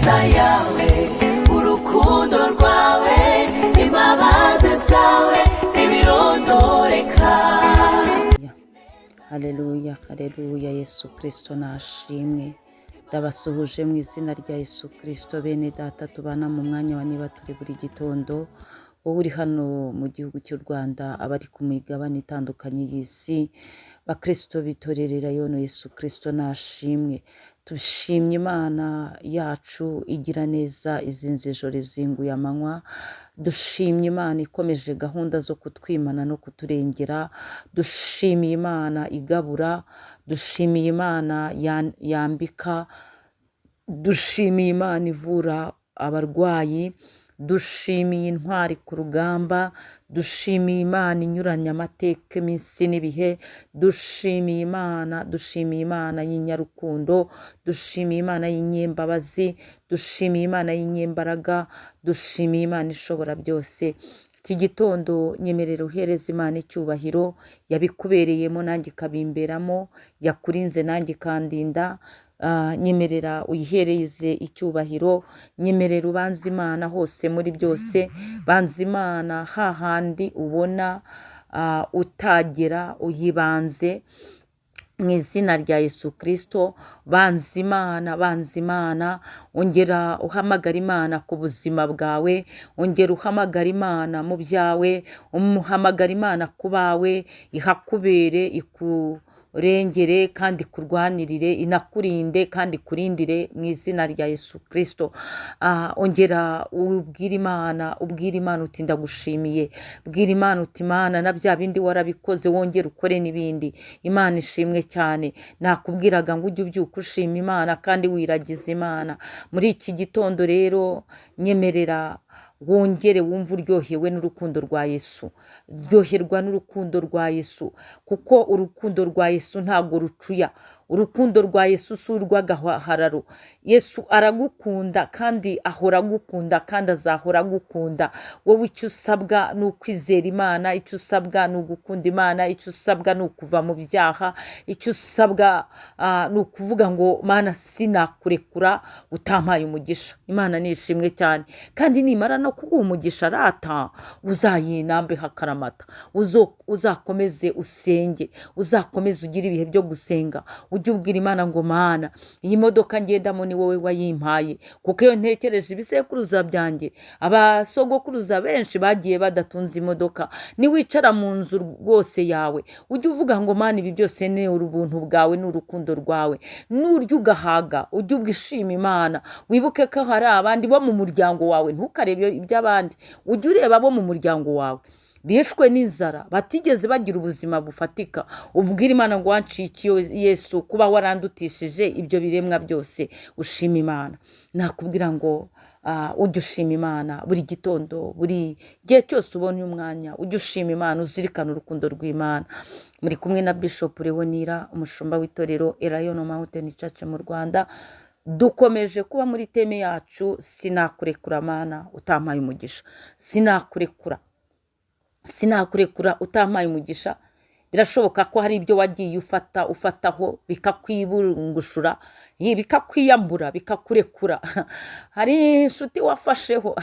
Ineza yawe, urukundo rwawe, imbabazi zawe ntibirondoreka. Haleluya, haleluya! Yesu Kirisito nashimwe. Ndabasuhuje mu izina rya Yesu Kirisito, bene Data tubana mu mwanya wa Niba Turi buri gitondo. Wowe uri hano mu gihugu cy'u Rwanda, abari ku migabane itandukanye y'isi, Bakirisito bitorerera yono, Yesu Kirisito nashimwe. Dushimye Imana yacu igira neza, izinze ijoro, izinguye amanywa. Dushimye Imana ikomeje gahunda zo kutwimana no kuturengera. Dushimiye Imana igabura, dushimiye Imana yambika, dushimiye Imana ivura abarwayi, dushimiye intwari ku rugamba, dushimiye Imana inyuranya amateka, iminsi n'ibihe. Dushimiye Imana, dushimiye Imana y'inyarukundo, dushimiye Imana y'inyembabazi, dushimiye Imana y'inyembaraga, dushimiye Imana ishobora byose. Iki gitondo nyemerera uhereza Imana icyubahiro yabikubereyemo, nanjye ikabimberamo, yakurinze nanjye ikandinda. Nyemerera uyihereze icyubahiro, nyemerera ubanze Imana hose muri byose, banza Imana hahandi ubona utagera, uyibanze mu izina rya Yesu Kirisito. Banza Imana, banza Imana, ongera uhamagara Imana ku buzima bwawe, ongera uhamagara Imana mu byawe, umuhamagara Imana ku bawe, ihakubere, ikurengere kandi ikurwanirire, inakurinde kandi ikurindire mu izina rya Yesu Kirisito. Ongera ubwire Imana, ubwire Imana uti: "Ndagushimiye." Bwira Imana uti: "Imana, na bya bindi warabikoze, wongere ukore n'ibindi." Imana ishimwe cyane. Nakubwiraga ngo ujye ubyuka ushima Imana kandi wiragiza Imana. Muri iki gitondo rero nyemerera wongere wumve uryohewe n'urukundo rwa Yesu. Ryoherwa n'urukundo rwa Yesu, kuko urukundo rwa Yesu ntabwo rucuya. Urukundo rwa Yesu si urw'agahararo. Yesu aragukunda kandi ahora agukunda kandi azahora agukunda. Wowe icyo usabwa ni ukwizera Imana, icyo usabwa ni ugukunda Imana, icyo usabwa ni ukuva mu byaha, icyo usabwa ni ukuvuga ngo: "Mana, sinakurekura utampaye umugisha." Imana ni ishimwe cyane. Kandi nimara no kuguha umugisha, rata uzayinambe hakaramata. Uzakomeze usenge, uzakomeze ugire ibihe byo gusenga. Ujye ubwira Imana ngo: "Mana, iyi modoka ngendamo ni wowe wayimpaye, kuko iyo ntekereje ibisekuruza byanjye, abasogokuruza benshi bagiye badatunze imodoka." Niwicara mu nzu rwose yawe, ujye uvuga ngo: "Mana, ibi byose ni ubuntu bwawe, ni urukundo rwawe." Nurya ugahaga, ujye ubwishima Imana, wibuke ko hari abandi bo mu muryango wawe. Ntukarebe iby'abandi, ujye ureba abo mu muryango wawe bishwe n'inzara, batigeze bagira ubuzima bufatika. Ubwira Imana ngo: "Wancikiye Yesu, kuba warandutishije ibyo biremwa byose." Ushima Imana. Nakubwira ngo ujye ushima Imana buri gitondo, buri gihe cyose ubonye umwanya, ujye ushima Imana, uzirikane urukundo rw'Imana. Muri kumwe na Bishop Leonira, umushumba w'itorero Elayono Mountain Church mu Rwanda. Dukomeje kuba muri theme yacu: "Sinakurekura Mana utampaye umugisha." Sinakurekura, sinakurekura utampaye umugisha. Birashoboka ko hari ibyo wagiye ufata, ufataho, bikakwiburungushura, bikakwiyambura, bikakurekura. Hari inshuti wafasheho,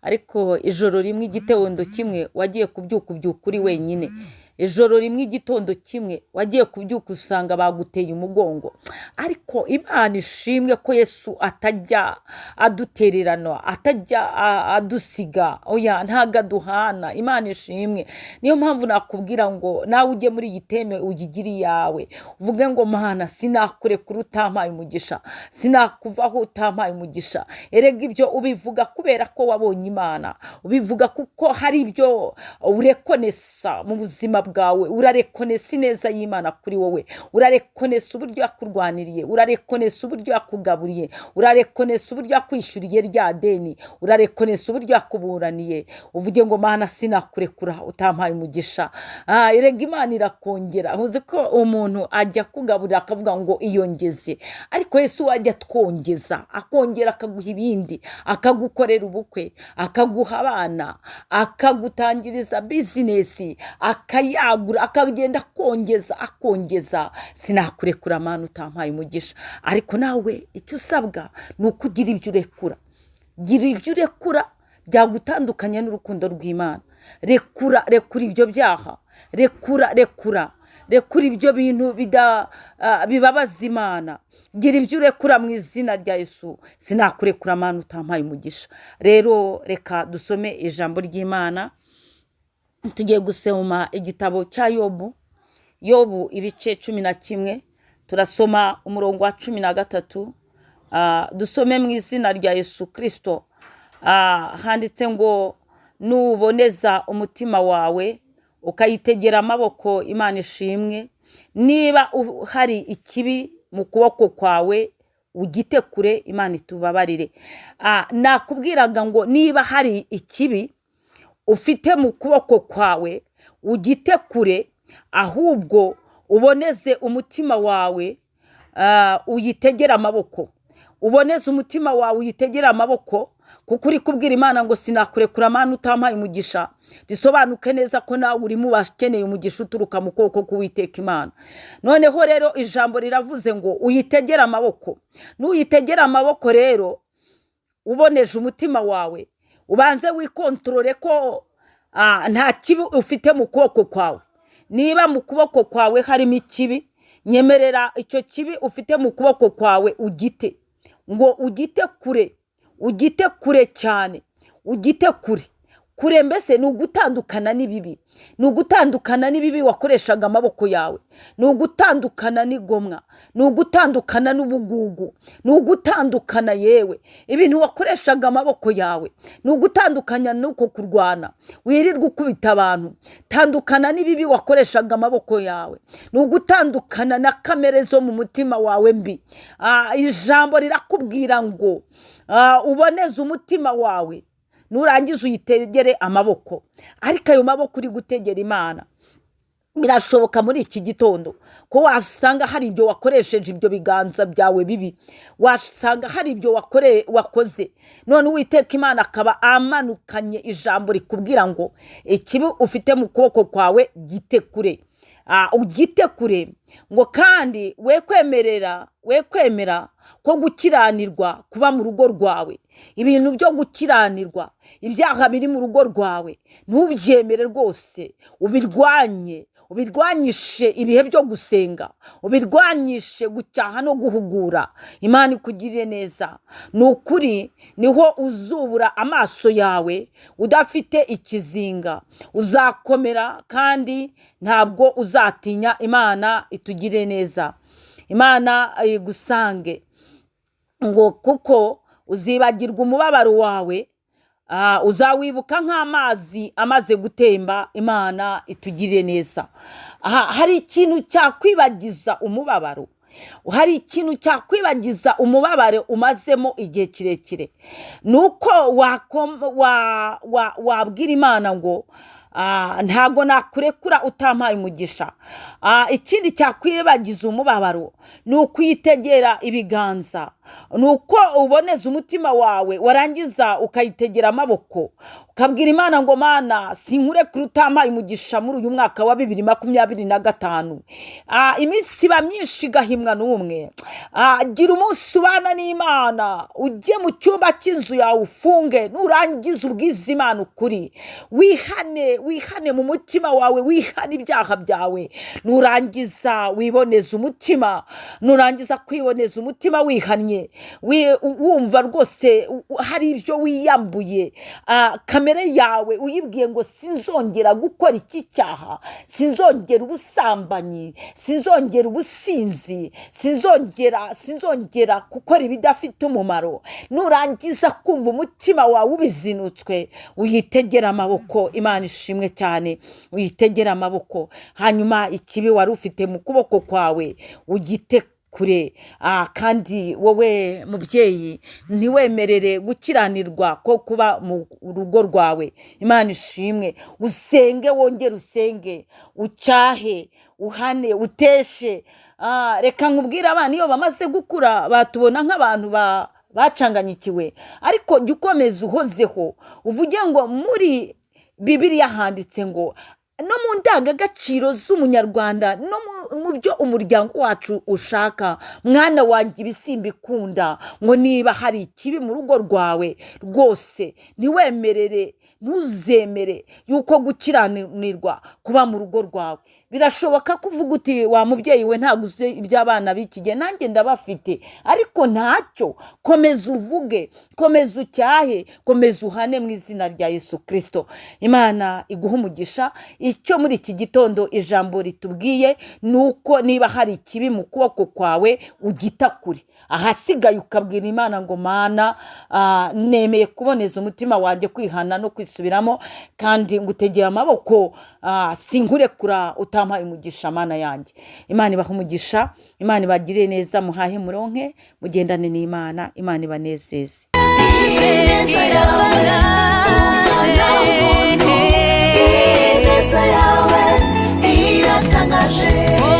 ariko ijoro rimwe, igitondo kimwe, wagiye kubyuka ubyuka uri wenyine. Ijoro rimwe, igitondo kimwe, wagiye kubyuka usanga baguteye umugongo. Ariko Imana ishimwe ko Yesu atajya adutererana, atajya adusiga. Oya, ntabwo aduhana. Imana ishimwe. Niyo mpamvu nakubwira ngo nawe ujye muri iyi theme, uyigire iyawe, uvuge ngo: "Mana, sinakurekura utampaye umugisha, sinakuvaho utampaye umugisha." Erega ibyo ubivuga kubera ko wabonye Imana, ubivuga kuko hari ibyo urekonesa mu buzima bwawe. Urarekonesa ineza y'Imana kuri wowe, urarekonesa uburyo yakurwaniriye, urarekonesa uburyo yakugaburiye, urarekonesa uburyo yakwishyuriye rya deni, urarekonesa uburyo yakuburaniye. Uvuge ngo: "Mana, sinakurekura utampaye umugisha." Erega Imana irakongera. Uzi ko umuntu ajya kugaburira akavuga ngo iyongeze, ariko Yesu wajya atwongeza, akongera akaguha ibindi, akagukorera ubukwe, akaguha abana, akagutangiriza business, akayagura. yagura, akagenda akongeza akongeza. Sinakurekura Mana utampaye umugisha. Ariko nawe icyo usabwa ni uko ugira ibyo urekura. Gira ibyo urekura byagutandukanya n'urukundo rw'Imana. Rekura, rekura ibyo byaha, rekura, rekura, rekura ibyo bintu bibabaza Imana. Gira ibyo urekura mu izina rya Yesu. Sinakurekura Mana utampaye umugisha. Rero reka dusome ijambo ry'Imana. Tugiye gusoma igitabo cya Yobu, Yobu ibice 11, turasoma umurongo wa 13. Dusome mu izina rya Yesu Kristo. Handitse ngo nuboneza umutima wawe ukayitegera amaboko, Imana ishimwe. Niba hari ikibi mu kuboko kwawe ugite kure, Imana itubabarire. Nakubwiraga ngo niba hari ikibi ufite mu kuboko kwawe ugite kure, ahubwo uboneze umutima wawe, uyitegere amaboko. Uboneze umutima wawe uyitegere amaboko, kuko uri kubwira Imana ngo sinakurekura Mana utampaye umugisha. Bisobanuke neza ko nawe uri mu bakeneye umugisha uturuka mu kuboko k'Uwiteka Imana. Noneho rero ijambo riravuze ngo uyitegere amaboko. Nuyitegera amaboko rero uboneje umutima wawe, ubanze wikontorore ko nta kibi ufite mu kuboko kwawe. Niba mu kuboko kwawe harimo ikibi, nyemerera icyo kibi ufite mu kuboko kwawe ugite, ngo ugite kure, ugite kure cyane, ugite kure kure. Mbese ni ugutandukana n'ibibi, ni ugutandukana n'ibibi wakoreshaga amaboko yawe, ni ugutandukana n'igomwa, ni ugutandukana n'ubugugu, ni ugutandukana yewe ibintu wakoreshaga amaboko yawe, ni ugutandukanya n'uko kurwana wirirwa ukubita abantu. Tandukana n'ibibi wakoreshaga amaboko yawe, ni ugutandukana na kamere zo mu mutima wawe mbi. Ijambo rirakubwira ngo uboneze umutima wawe, nurangiza uyitegere amaboko. Ariko ayo maboko uri gutegera Imana, birashoboka muri iki gitondo ko wasanga hari ibyo wakoresheje ibyo biganza byawe bibi, wasanga hari ibyo wakoze. None Uwiteka Imana akaba amanukanye ijambo rikubwira ngo ikibi ufite mu kuboko kwawe gite kure. Ugite kure, ngo kandi we kwemera ko gukiranirwa kuba mu rugo rwawe. Ibintu byo gukiranirwa, ibyaha biri mu rugo rwawe, ntubyemere rwose, ubirwanye, ubirwanyishe ibihe byo gusenga, ubirwanyishe gucyaha no guhugura. Imana ikugirire neza. Ni ukuri niho uzubura amaso yawe udafite ikizinga, uzakomera kandi ntabwo uzatinya. Imana itugirire neza, Imana igusange, ngo kuko uzibagirwa umubabaro wawe, uzawibuka nk'amazi amaze gutemba. Imana itugirire neza. Hari ikintu cyakwibagiza umubabaro, hari ikintu cyakwibagiza umubabaro umazemo igihe kirekire, ni uko wabwira Imana ngo ntago nakurekura utampaye umugisha. Ikindi cyakwibagiza umubabaro ni ukuyitegera ibiganza, ni uko uboneza umutima wawe warangiza ukayitegera amaboko, ukabwira Imana ngo Mana sinkurekura utampaye umugisha muri uyu mwaka wa 2025. Iminsi iba myinshi igahimwa n'umwe. Gira umunsi ubana n'Imana, ujye mu cyumba cy'inzu yawe ufunge, nurangiza ubwize Imana ukuri, wihane, wihane mu mutima wawe, wihane ibyaha byawe, nurangiza wiboneze umutima. Nurangiza kwiboneza umutima wihannye, wumva rwose hari ibyo wiyambuye, kamere yawe uyibwiye ngo sinzongera gukora iki cyaha, sinzongera ubusambanyi, sinzongera ubusinzi, sinzongera gukora ibidafite umumaro. Nurangiza kumva umutima wawe ubizinutswe, uyitegera amaboko. Imana ishimwe cyane, uyitegera amaboko, hanyuma ikibi wari ufite mu kuboko kwawe ugite kure. Kandi wowe mubyeyi ntiwemerere gukiranirwa ko kuba mu rugo rwawe. Imana ishimwe, usenge, wongere usenge, ucyahe, uhane, uteshe. Reka nkubwire, abana iyo bamaze gukura batubona nk'abantu bacanganyikiwe, ariko jya ukomeza uhozeho, uvuge ngo muri Bibiliya handitse ngo No mu ndangagaciro z'umunyarwanda, no mu byo umuryango wacu ushaka, mwana wanjye, ibisimba ikunda ngo niba hari ikibi mu rugo rwawe rwose, ntiwemerere, ntuzemere yuko gukiranirwa kuba mu rugo rwawe. Birashoboka ko uvuga uti: "Wa mubyeyi we, ntabwo uzi iby'abana b'iki gihe, nanjye ndabafite." Ariko ntacyo, komeza uvuge, komeza ucyahe, komeza uhane mu izina rya Yesu Kirisito. Imana iguha umugisha. Icyo muri iki gitondo ijambo ritubwiye ni uko niba hari ikibi mu kuboko kwawe, ugita kure, ahasigaye ukabwira Imana ngo: "Mana, nemeye kuboneza umutima wanjye, kwihana no kwisubiramo, kandi ngutegeye amaboko, sinkurekura utampaye umugisha, Mana yanjye." Imana ibaha umugisha, Imana ibagirire neza, muhahe muronke, mugendane n'Imana, Imana ibanezeze. Ineza yawe. Iratangaje.